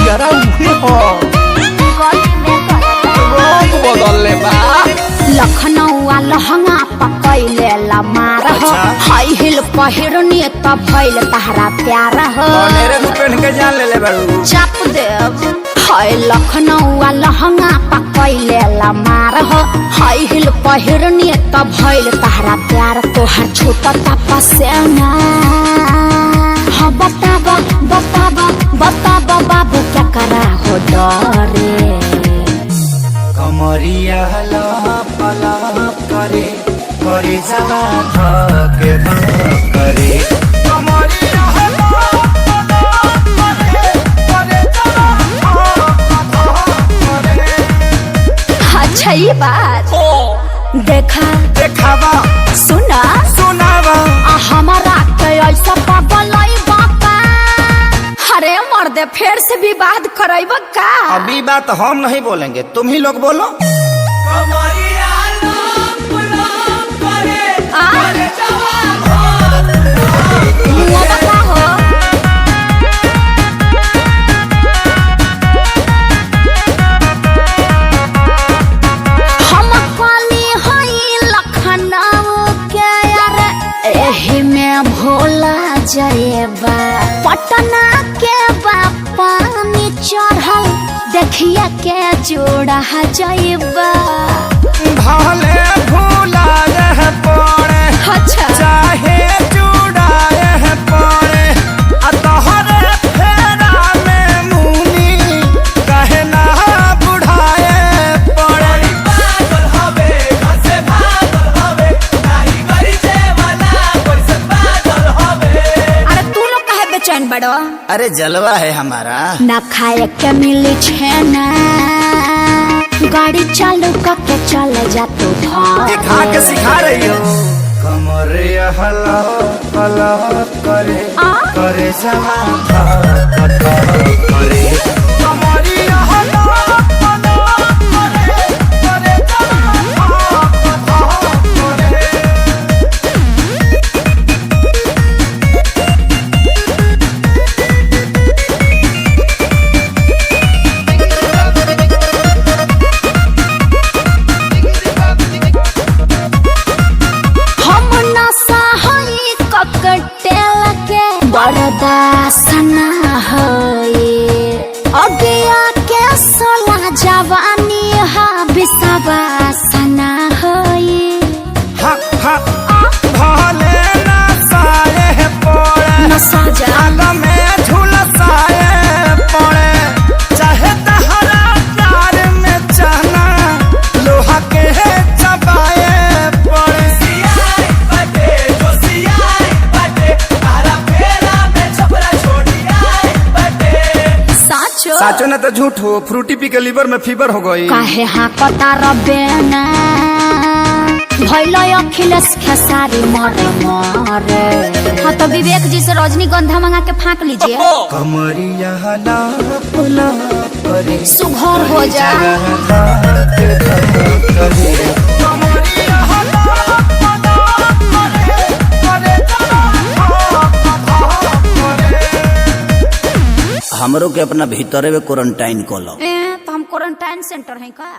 पियरा उहे हो। गली में करदा। रंग बदल ले बा। लखनऊ लहंगा पकैले ला मार हो। अच्छा। हाई हिल पहिरनी त भइल तहरा प्यार हो। मेरे को पहन के जान ले ले बारू। चाप देव हाय लखनऊ लहंगा पकैले ला मार हो। हाई हिल पहिरनी त भइल तहरा प्यार। तोहर छूटता पसेना। हाँ बताब बताब बताब बाबू क्या करा हो डरे। कमरिया लप लप करे करे जवा धक धक करे। कमरिया लप लप करे करे जवा धक धक करे। अच्छा ये बात देखा देखावा सुना सुनावा। आ हमारा के ऐसा पागल बापा। अरे मर्दे फिर से विवाद करैब का। अभी बात हम नहीं बोलेंगे, तुम ही लोग बोलो। आ? मुआ बता हो। हम काली हई लखनऊ के यार एही में भोला जाएबा। पटना के बापा नी चढ़ल देखिया के जोड़ा जाएबा। भाले भूला रह पड़े अच्छा चाहे चुड़ाए पड़े आ तोहरे फेरा में मुनी कहे ना बुढ़ाए पड़े। अरे तू लोग काहे बेचैन बड़ो। अरे जलवा है हमारा। ना खाए के मिली छेना गाड़ी चालू करके चल जा तू दिखा के सिखा रही हो। कमरिया हला हला करे आ? करे जवा धक धक करे। कमरिया हला हला करे करे जवा धक धक करे। हम नशा हई ककटेल के बर्दाश्त ना होई। अगिया के सोला जवानी हा विश्वास ना होई। हा हा भले ना साये पड़े नशा जा आग में झुलसाए पड़े चाहे तहरा प्यार में चाहना लोहा के चबाए पड़े। साचो साचो ना तो झूठ हो। फ्रूटी पी के लीवर में फीवर हो गई। काहे हाँ कता रबेना भैल अखिलेश खेसारी मरे मरे। हाँ तो विवेक जी से रजनीगंधा मंगा के फाँक लीजिए। कमरिया लप लप करे सुघर हो जा। धक धक करे। कमरिया लप लप करे करे जवा धक धक करे। हमरो के अपना भीतरे में क्वारंटाइन कऽ लो। ए, तो हम क्वारंटाइन सेंटर है का।